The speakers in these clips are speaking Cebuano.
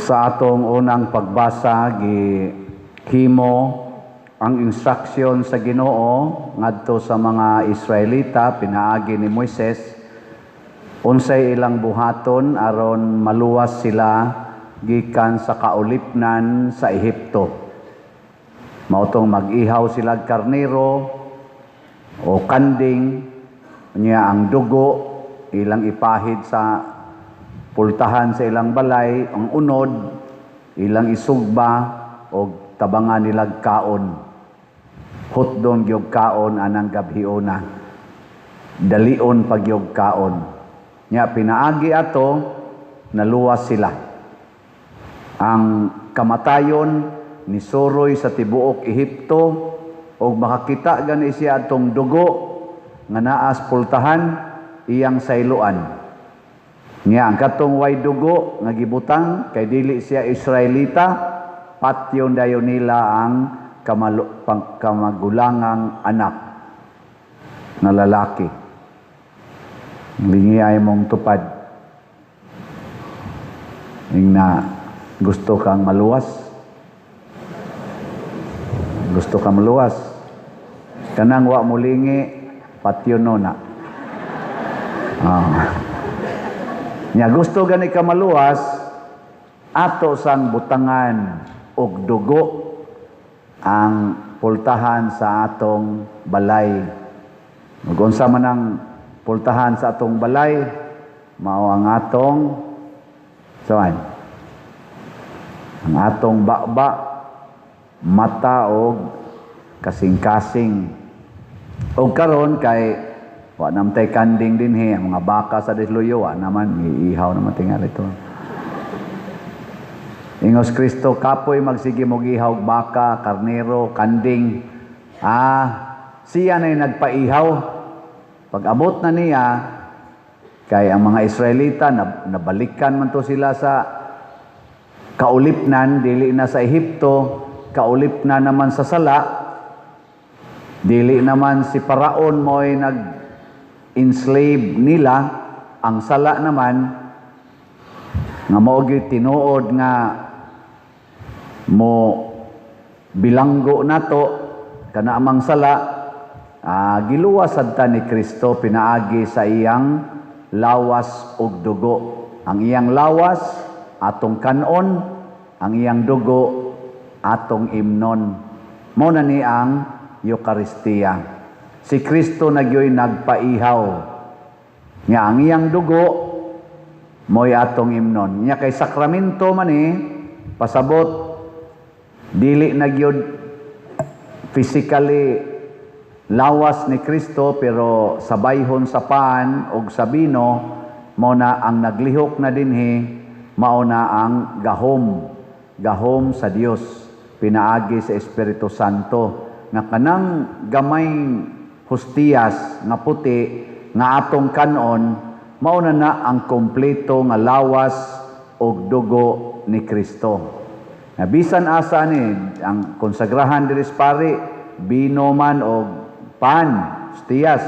Sa atong unang pagbasa, gihimo ang instruction sa Ginoo ngadto sa mga Israelita pinaagi ni Moises, unsay ilang buhaton aron maluwas sila gikan sa kaulipnan sa Ehipto. Mao tong mag-ihaw sila og karnero o kanding niya, ang dugo ilang ipahid sa pultahan sa ilang balay, ang unod ilang isugba og tabangan nilag kaon. Hutdon gyud kaon anang gabhiona. Dalion pagyog kaon. Nya pinaagi ato, naluwas sila. Ang kamatayon nisuroy sa tibuok Ehipto og makakita gani siya atong dugo nga naa sa pultahan, iyang sayloan. Nya ang katong way dugo nga gibutang kay dili siya Israelita, patyon dayon nila ang kamagulangang anak nga lalaki. Lingi ay mong tupad. Ing na gusto kang maluwas. Gusto kang maluwas. Kanang wa mo lingi, patyon no na. Ah. Nya gusto gani ka maluwas, ato sang butangan og dugo ang pultahan sa atong balay. Ug unsa man ang pultahan sa atong balay, mao ang atong saan? Ang atong baba, mata og kasing-kasing. Og karon kay wa namtay kanding dinhi, ang mga baka sa Disluyo wa naman, iihaw naman tingali ito. Ingos Kristo, "Kapoy magsige mo ihaw og baka, karnero, kanding." Ah, siya na nagpaihaw. Pag abot na niya, kay ang mga Israelita, nabalikan man to sila sa kaulipnan, dili na sa Ehipto, kaulipnan naman sa sala, dili naman si Paraon mo'y nag-enslave nila, ang sala naman, nga mao gyud tinuod nga mo bilanggo nato kana amang sala, giluwas sad ni Kristo pinaagi sa iyang lawas ug dugo. Ang iyang lawas atong kanon, ang iyang dugo atong imnon. Mao na ni ang Eukaristiya. Si Kristo na gyoy nagpaihaw nga ang iyang dugo mo'y atong imnon. Nya kay sakramento man ni, pasabot dili na gyud physically lawas ni Kristo, pero sa bayhon sa pan og sa bino, mao na ang naglihok na dinhi, mao na ang gahom gahom sa Dios pinaagi sa Espiritu Santo, nga kanang gamay hostiyas nga puti nga atong kanon, mao na na ang kompleto nga lawas og dugo ni Kristo. Na bisan asa ni ang konsagrahan diri sa pari, bino man og pan, hostiyas.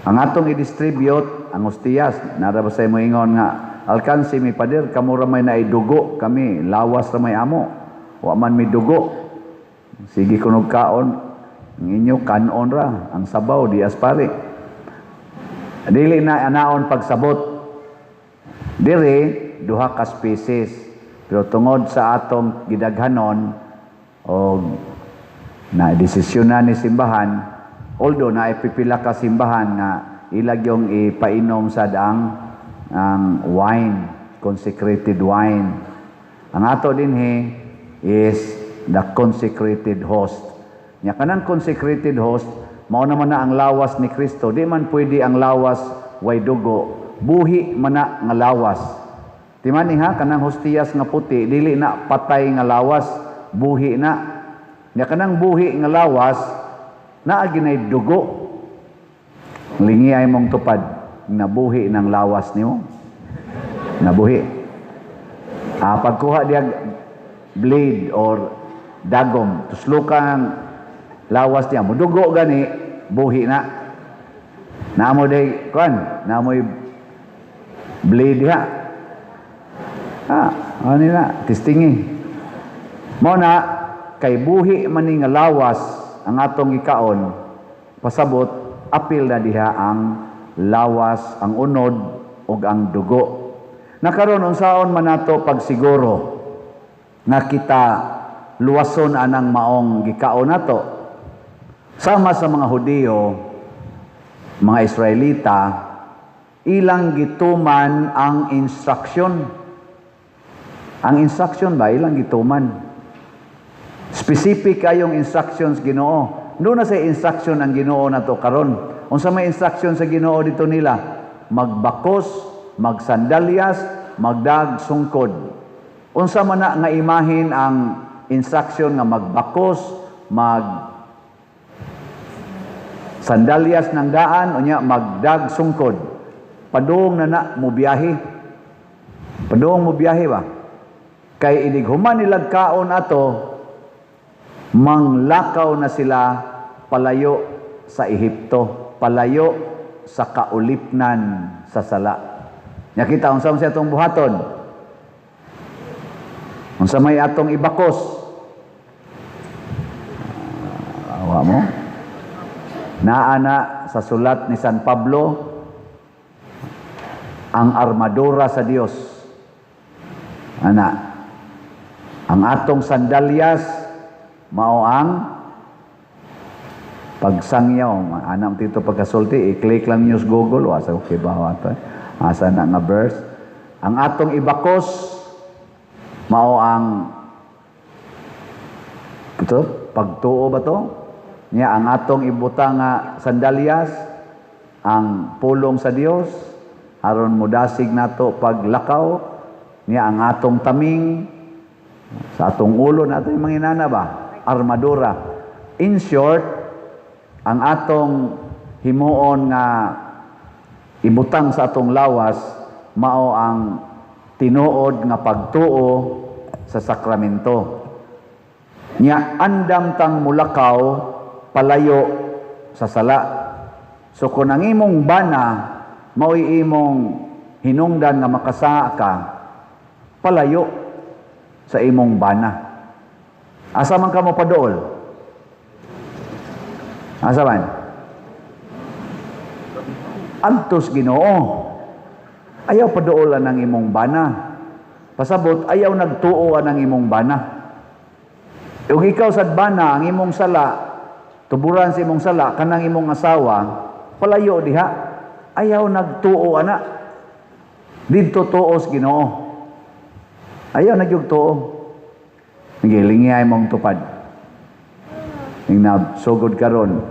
Ang atong i-distribute ang hostiyas, nara ba sa mo ingon nga alkansi mi, pader, kamo ra may naidugo, kami lawas ra may amo. Wa man mi dugo. Sige kunog kaon, ang inyo kanon ra, ang sabaw di as pari. Dili na anaon pagsabot. Diri duha ka species. Pero tungod sa atong gidaghanon og na desisyonan ni simbahan, although na ipipila ka simbahan nga ilag yung ipainom sad ang wine, consecrated wine. Ang ato dinhi is the consecrated host. Nya kanang consecrated host, mao naman na ang lawas ni Kristo. Di man pwede ang lawas way dugo. Buhi man na nga lawas. Timani ha, kanang hostiyas nga puti, dili na patay nga lawas, buhi na. Nya kanang buhi nga lawas, naa ginay dugo. Lingi ay mong tupad, nabuhi ng lawas nimo. Nabuhi. Ah, pagkuha diya blade or dagom, tuslukan lawas niya, mudugo gani, buhi na. Namo day kuan, namoy blade diha. Ah, ano na, testingi. Mao na kay buhi man ni nga lawas ang atong gikaon, pasabot apil na diha ang lawas, ang unod ug ang dugo. Nakaron, unsaon man nato pagsiguro nga kita luwason anang maong gikaon nato? Sama sa mga Hudiyo, mga Israelita, ilang gituman ang instruction. Ang instruction ba, ilang gituman. Specific kayong instructions Ginoo. Doon na sa instruction ang Ginoo nato karon. Unsa may instruction sa Ginoo dito nila? Magbakos, magsandalyas, magdag sungkod. Unsa man na nga imahin ang instruction nga magbakos, mag sandalyas ng daan, unya magdag sungkod? Padung na na mo biyahe. Padung mo biyahe ba? Kay inig human nilag kaon ato, manglakaw na sila palayo sa Ehipto, palayo sa kaulipnan sa sala. Nya kita, unsa man siya atong buhaton? Unsa may atong ibakos? Awa mo? Naa na sa sulat ni San Pablo ang armadura sa Dios. Ana, ang atong sandalyas mao ang pagsangyaw. Ana dito pagkasulti, i-click lang niyo sa Google, wa sa okay ba ato? Asa na nga verse? Ang atong ibakos mao ang ito, pagtuo ba to? Nya ang atong ibutang nga sandalyas ang pulong sa Dios aron modasig nato paglakaw. Niya ang atong taming sa atong ulo nato, yung mga inana ba, armadura. In short, ang atong himuon nga ibutang sa atong lawas mao ang tinuod nga pagtuo sa sakramento. Nya andam tang mulakaw palayo sa sala. So kung ang imong bana mao'y imong hinungdan nga makasala ka, palayo sa imong bana. Asa man ka mo paduol? Asa man? Adtos Ginoo. Ayaw paduolan ang imong bana. Pasabot, ayaw nagtuo ang imong bana. Ug ikaw sad bana, ang imong sala, tuburan sa imong sala, kanang imong asawa, palayo diha. Ayaw nagtuo ana. Didto tuos Ginoo. Ayaw na gyud tuo. Gilingi mong tupad. Ning na sugod karon.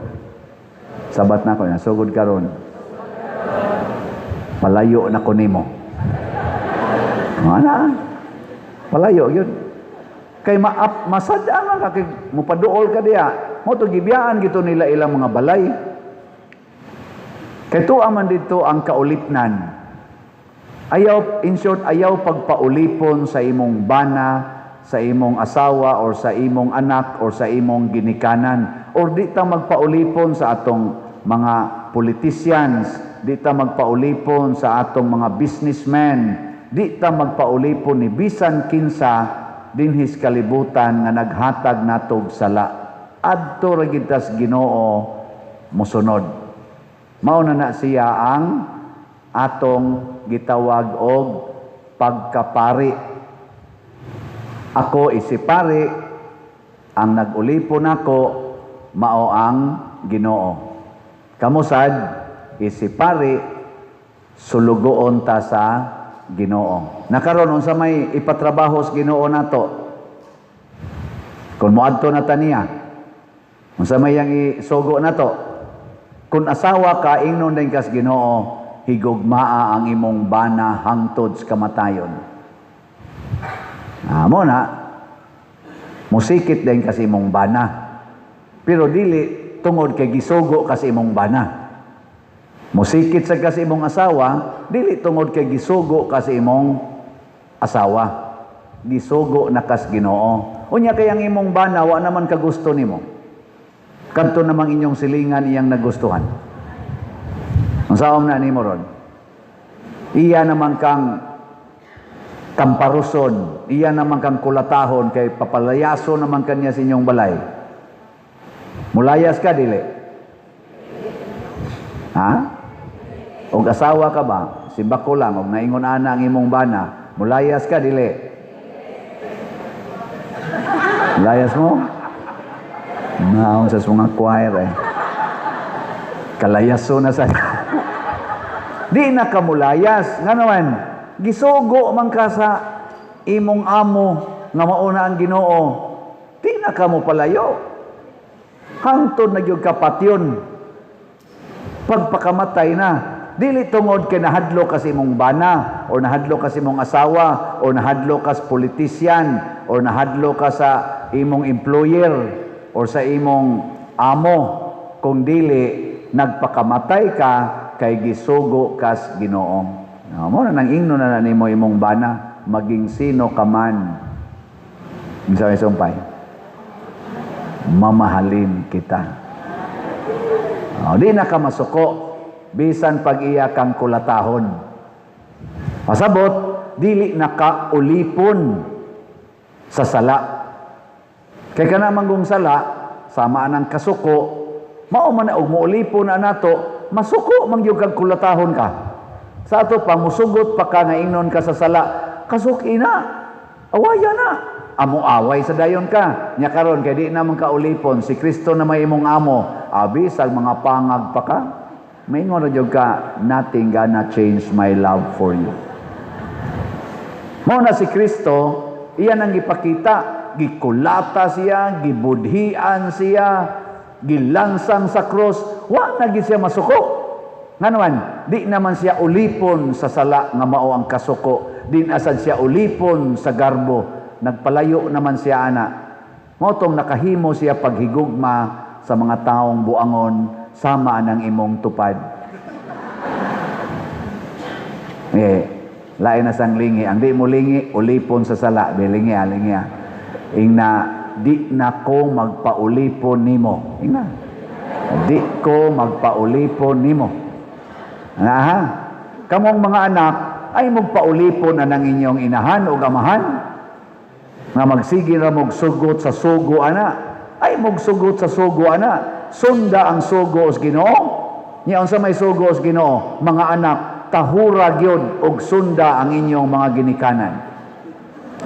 Sabat na ko na sugod karon. Palayo na ko nimo. Ana. Palayo yun. Kay maap masada nga ka kay mupaduol ka diha. Mo to gibiyaan gito nila ilang mga balay. Kay tuwa man dito ang kaulipnan. Ayaw, in short, ayaw pagpaulipon sa imong bana, sa imong asawa, or sa imong anak, or sa imong ginikanan. Or di ta magpaulipon sa atong mga politicians, di ta magpaulipon sa atong mga businessmen, di ta magpaulipon ni bisan kinsa dinhis kalibutan nga naghatag natog sala. Adto ra gid tas Ginoo mosunod. Mao na na siya ang atong gitawag og pagkapari. Ako isipari, ang nag-ulipon nako mao ang Ginoo. Kamo sad isipari, sulugoon ta sa Ginoo. Nakaron, unsa may ipatrabaho sa Ginoo nato? Kung moadto na ta niya, unsa may yang isugo nato? Kung asawa ka, ingnon din kas Ginoo, higugmaa ang imong bana hangtod sa kamatayon. Ah, mo na, musikit din kasi imong bana. Pero dili tungod kay gisugo kasi imong bana. Musikit sa kasi imong asawa, dili tungod kay gisugo kasi imong asawa. Gisugo na kas Ginoo. Unya kay ang imong bana wa naman kagusto nimo. Kadto namang inyong silingan iyang nagustuhan. Unsaon na nimo ron? Iya naman kang Kamparuson, iya naman kang kulatahon kay papalayaso naman kanya sa inyong balay. Mulayas ka, dili? Ha? Og asawa ka ba? Simbako lang, og naingon ana ang imong bana, mulayas ka, dili? Mulayas mo? Naon sa mga choir eh. Kalayaso na sa. Di na ka mulayas. Nga naman, gisugo man ka sa imong amo nga mauna ang Ginoo. Di na ka mo palayo. Hangtod na gyud ka patyon. Pagpakamatay na, dili tungod kay nahadlo ka sa imong bana or nahadlo ka sa imong asawa or nahadlo ka sa politician or nahadlo ka sa imong employer or sa imong amo, kung dili nagpakamatay ka kay gisugo kas Ginoo. No, mo na nang ingno na nimo imong bana, maging sino ka man. Unsa may sumpay? Mamahalin kita. Oh, di na ka masuko bisan pag iya kang kulatahon. Pasabot, dili na ka ulipon sa sala. Kay kana manggong sala, sama anang kasuko, mao man na og moulipon na nato, masuko man gyud kag kulatahon ka. Sa ato pa musugot pa ka nga ingnon ka sa sala, kasuki na, awaya na. Amo away sa dayon ka. Nya karon kay di na man ka ulipon, si Kristo na may imong amo, abi sa mga pangag pa ka. Maingon ra gyud ka, "Nothing gonna change my love for you." Mao na si Kristo, iyan ang gipakita, gikulata siya, gibudhian siya, gilansang sa cross, wa na gid siya masuko. Nga naman, di naman siya ulipon sa sala nga mao ang kasuko. Di na sad siya ulipon sa garbo. Nagpalayo naman siya ana. Mao tong nakahimo siya paghigugma sa mga taong buangon sama anang imong tupad. Eh, lain na sang lingi. Ang di mo lingi, ulipon sa sala. Bilingi, alingi. Ah. Ingna, "Di na ko magpaulipon nimo." Ingna. "Di ko magpaulipon nimo." Aha. Kamong mga anak, ay magpaulipon anang inyong inahan o amahan. Nga magsige ra mog sugot sa sugo ana. Ay mogsugot sa sugo ana. Sunda ang sugo sa Ginoo. Nya unsa may sugo sa Ginoo? Mga anak, tahura gyud og sunda ang inyong mga ginikanan.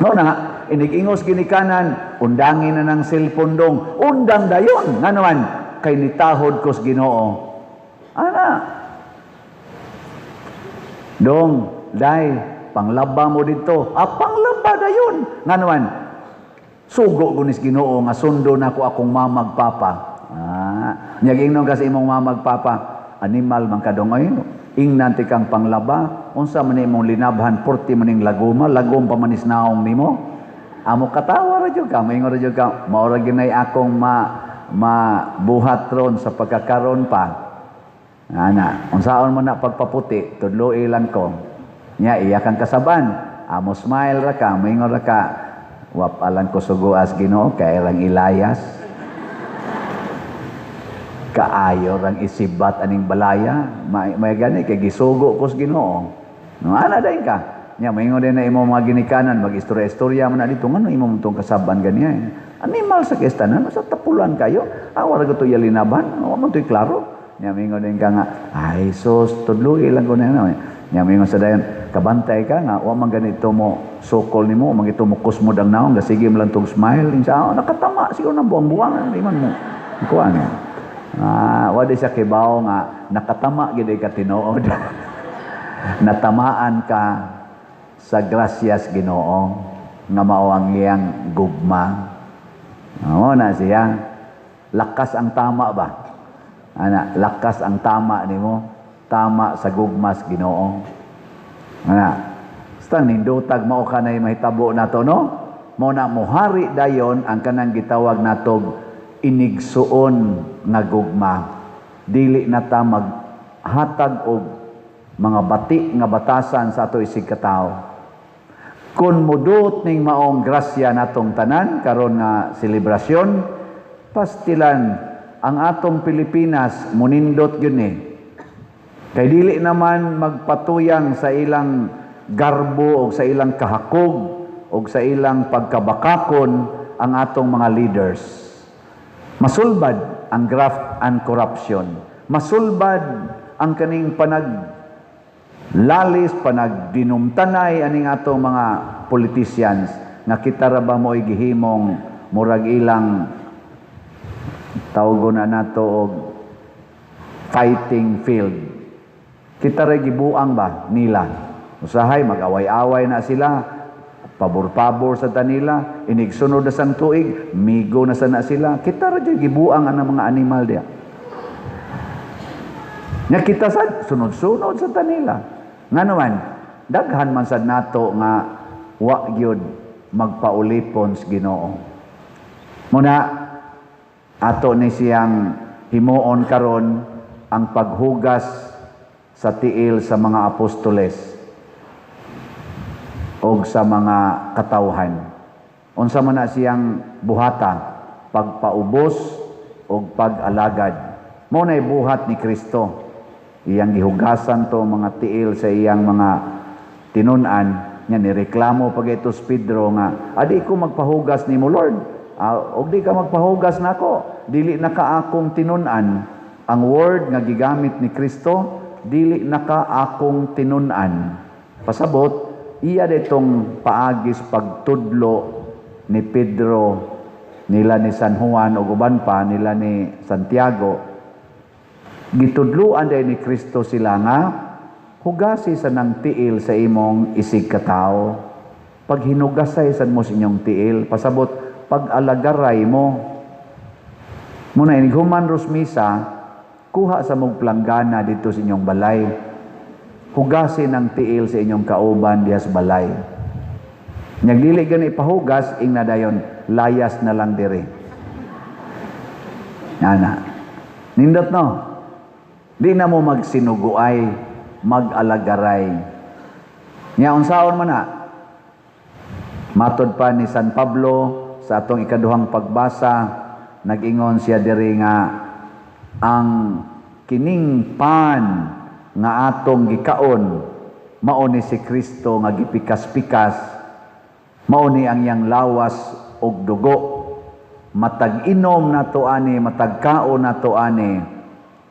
Mao na, inig-ingos ginikanan, "Undangin na ng cellphone dong." Undang dayon. Nga naman, kay nitahod ko sa Ginoo. Ana. "Dong, day, panglaba mo dito." Ah, panglaba dayon. Nga naman, sugo ko nis Ginoo nga sundo na ko akong mamag papa. Ah, nya ingnon kasi imong mamag papa, "Animal man ka dong ay, ingnan ti kang panglaba, unsa man imong linabhan, porti maning lagoma, lagom pa manis naong nimo." Amo katawa ra jud ka, moingon ra jud ka, "Mao ra ginay akong ma mabuhat ron sa pagkakaron pa." Ana, unsaon mo na pagpaputi, tudloi lang ko. Nya iya kang kasaban, amo smile ra ka, moingon ra ka, "Wap alang ko suguas Ginoo kay rang ilayas. Kaayo rang isibat aning balaya, may gani kay gisugo ko sa Ginoo." No, ana dayon ka. Nya moingon din na imo mga ginikanan, mag-istorya-istorya man na dito, ngano imo tong kasaban ganiya. Animal sa kestanan, sa tapulan kayo. Ah, wala ko to yalinaban, wa man to'y klaro. Nya moingon din ka nga, "Ay sus, tudloi lang ko na." Nya moingon sa dayon, "Kabantay ka nga, wa man ganito mo sukol nimo, man gito mo kusmod ang naong, gasige mo lang tong smile." Insa, oh, nakatama siguro ng buwang-buwang, di man mo. Kuan. Ah, wa di siya kibaw nga nakatama gid ka tinuod. Natamaan ka sa grasyas Ginoo nga mao ang iyang gugma. Mao na siya. Lakas ang tama ba? Ana, lakas ang tama nimo, tama sa gugmas Ginoo. Ana, basta nindutag mao ka na mahitabo nato, no? Mao na mohari dayon ang kanang gitawag natog inigsuon nga gugma. Dili na ta maghatag og mga bati nga batasan sa ato isig katawo. Kung mudot ning maong grasya natong tanan karon nga selebrasyon, pastilan ang atong Pilipinas munindot gyud ni. Kay dili naman magpatuyang sa ilang garbo og sa ilang kahakog og sa ilang pagkabakakon ang atong mga leaders, masulbad ang graft and corruption. Masulbad ang kaning panag lalis, panagdinumtanay aning atong mga politicians nga kita ra ba mo'y gihimong murag ilang, tawgon na nato og fighting field. Kita ra gibuang ba nila. Usahay mag-away-away na sila, pabor-pabor sa tanila, inig sunod na sang tuig, migo na sana sila. Kita ra jud gibuang ang mga animal diya. Nya kita sad sunod-sunod sa tanila. Nga naman, daghan man sad nato nga wa gyud magpaulipon sa Ginoo. Muna ato ni siyang himuon karon ang paghugas sa tiil sa mga apostoles og sa mga katawhan. Unsa man na siyang buhata? Pagpaubos og pag-alagad. Mao nay buhat ni Kristo. Iyang gihugasan to mga tiil sa iyang mga tinun-an nya. Nireklamo pag ito si Pedro nga, "Adi ko magpahugas nimo, Lord." "Ah, og di ka magpahugas nako, dili na ka akong tinun-an." Ang word nga gigamit ni Kristo, "Dili na ka akong tinun-an." Pasabot, iya ditong paagis pagtudlo ni Pedro, nila ni San Juan ug uban pa nila ni Santiago. Gitudloan day ni Kristo sila nga hugasi sa nang tiil sa imong isig katawo. Pag hinugasay sad mo sa inyong tiil, pasabot pag-alagaray mo. Muna inig human ros misa, kuha sa mong planggana dito sa inyong balay. Hugasin ang tiil sa inyong kauban diha sa balay. Nya dili gani pahugas, ing na dayon, "Layas na lang diri." Ana. Nindot, no? Di na mo magsinuguay, mag-alagaray. Nya unsaon man na? Matod pa ni San Pablo sa atong ikaduhang pagbasa, nag-ingon siya diri nga ang kining pan nga atong gikaon mao ni si Kristo nga gipikas-pikas, mao ni ang iyang lawas ug dugo. Matag inom nato ani, matag kaon nato ani,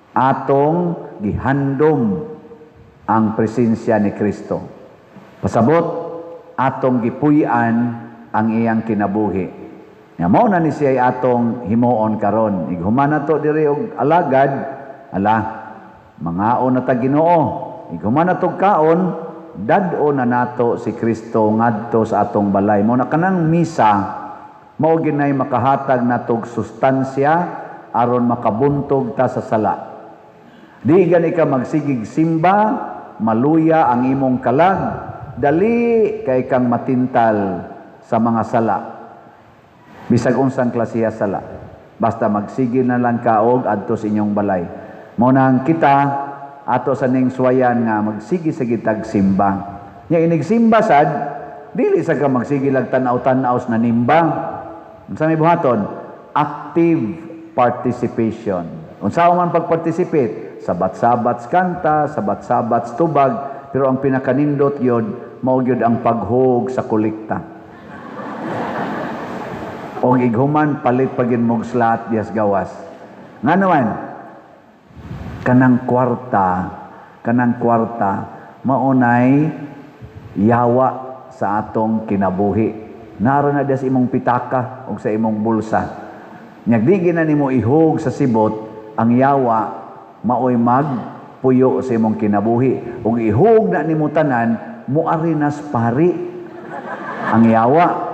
atong gihandom ang presensya ni Kristo. Pasabot, atong gipuy-an ang iyang kinabuhi. Nga mao na ni siya atong himuon karon. Ighuman nato diri og alagad, ala, mangaon na ta Ginoo. Ighuman nato kaon, dad-o na nato si Kristo ngadto sa atong balay. Mao na kanang misa mao ginay makahatag natog sustansya aron makabuntog ta sa sala. Di gani ka magsigig simba, maluya ang imong kalag, dali kay kang matintal sa mga sala. Bisag unsang klasiha sala. Basta magsige na lang ka og adto sa inyong balay. Mao nang kita ato sa ning suwayan nga magsige sa gitag simba. Nya inig simba sad, dili sa ka magsige lag tan-aw-tan-aw sa nanimba. Unsa may buhaton? Active participation. Unsa man pag-participate? Sabat-sabat kanta, sabat-sabat tubag, pero ang pinakanindot yun, mao gyud ang paghug sa kolekta. Og ighuman palit pagin mog slot diyas gawas. Nga naman, kanang kwarta, maunay yawa sa atong kinabuhi. Naro na diya sa imong pitaka o sa imong bulsa. Nyag di gina nimo ihug sa sibot, ang yawa maoy magpuyo sa imong kinabuhi. Ug ihug na nimo tanan, muari nas pari ang yawa.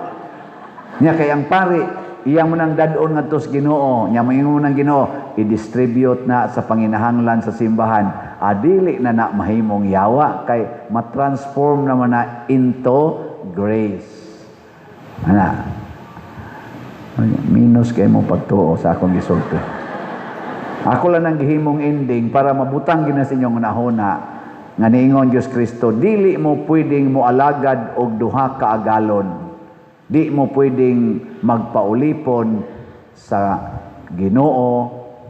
Nya kay ang pari, iyang mo nang dad-on ngadto sa Ginoo, nya moingon ng Ginoo, i-distribute na sa panginahanglan sa simbahan. Adili na na mahimong yawa kay matransform naman na into grace. Ana. Minus kay mo pagtuo sa akong gisulti. Ako lang ang gihimong ending para mabutang gina sa inyong hunahuna nga niingon Diyos Kristo, dili mo pwedeng moalagad og duha ka agalon. Di mo pwedeng magpaulipon sa Ginoo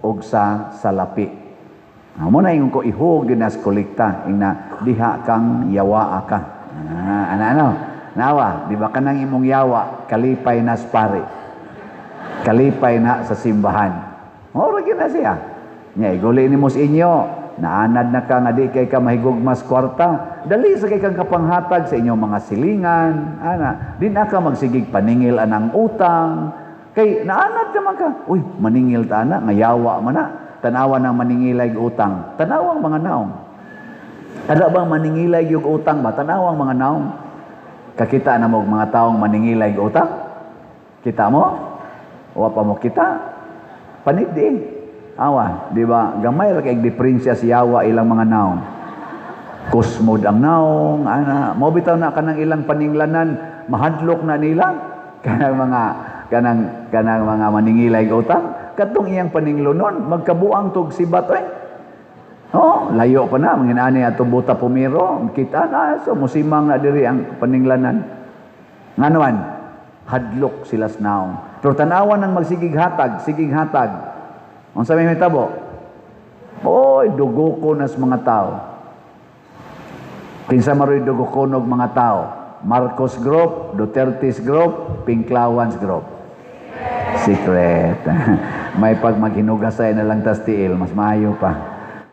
og sa salapi. Amo na ingon ko, ihug dinas kolekta ingna diha kang yawaa ka. Ah, ana ano? Nawa, di ba kanang imong yawa, kalipay na sa pari. Kalipay na sa simbahan. Mao ra gyud na siya. Nya iguli nimo sa inyo, naanad na ka nga di kay ka mahigugmas kwarta, dali sa kay kang kapanghatag sa inyong mga silingan, ana, di na ka magsigig paningil anang utang. Kay naanad naman ka, uy, maningil ta ana, nga yawa man na. Tanawa ng maningilay utang, tanawang mga naong. Kada bang maningilay yung utang ba? Tanawang mga naong. Kakita na mo mga taong maningilay utang? Kita mo? Wa pa mo kita? Panigdi. Awa, di ba? Gamay ra kay diferensya si yawa ilang mga naong. Kusmod ang naong, ana, mo bitaw na kanang ilang paninglanan, mahadlok na nila kanang mga maningilay utang, katong iyang paninglonon, magkabuang tog sibat oy. Oh, layo pa na mga ani atong buta pumiro, kita na so musimang na diri ang paninglanan. Ngano, hadlok sila sa naong. Pero tanawan ng magsigig hatag, sigig hatag. Unsa may mitabo? Oy, dugo ko nas mga tao. Kinsa maroy dugo kunog mga tao? Marcos Group, Duterte's Group, Pinklawans Group. Secret. May pag maghinugasay na lang tas tiil, mas maayo pa.